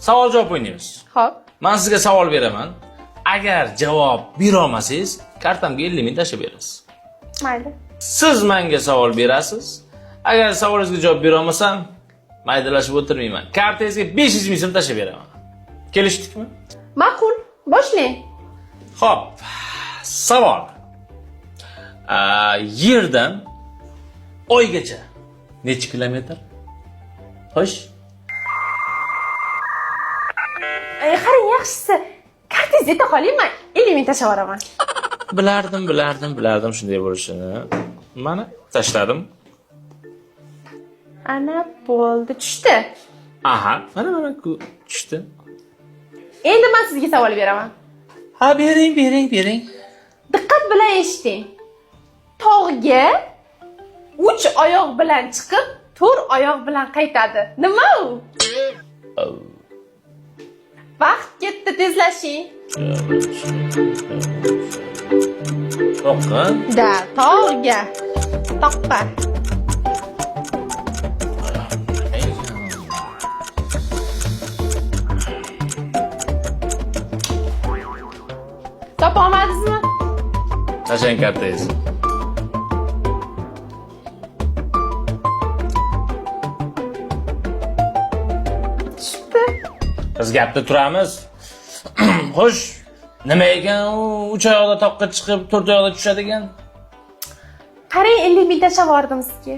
Savol javob o'ynaymiz. Xo'p. Men sizga savol beraman. Agar javob bera olmasangiz, kartamga 50 ming tashlab berasiz. Mayli. Siz menga savol berasiz. Agar savolingizga javob bera olmasam, maydalashib o'tirmayman. Kartangizga 500 ming so'm tashlab beraman. Kelishdikmi? Ma'qul. Boshlang. Xo'p, savol. Yerdan Oygacha necha kilometr? Xo'sh, Qarang, yaxshisi. Kartangizni eta qoling, men 50 ming tashlab yuboraman. Bilardim, bilardim, bilardim shunday bo'lishini. Mana tashladim. Ana bo'ldi, tushdi. Aha, mana mana tushdi. Endi men sizga savol beraman. Ha, bering, bering, bering. Diqqat bilan eshiting. Tog'ga 3 oyoq bilan chiqib, 4 oyoq bilan qaytadi. Nima u? Vaqt ketdi, tezlashing. To'qqa. Da, tog'ga. Toqqa. Topa olmadingizmi? Tashlang kartangizni. Tushibdi. Biz gapda turamiz. Xo'sh, nima ekan u uch oyoqda toqqa chiqib, to'rt oyoqda tushadigan? Qarang, 50 ming tashlab yubordim sizga.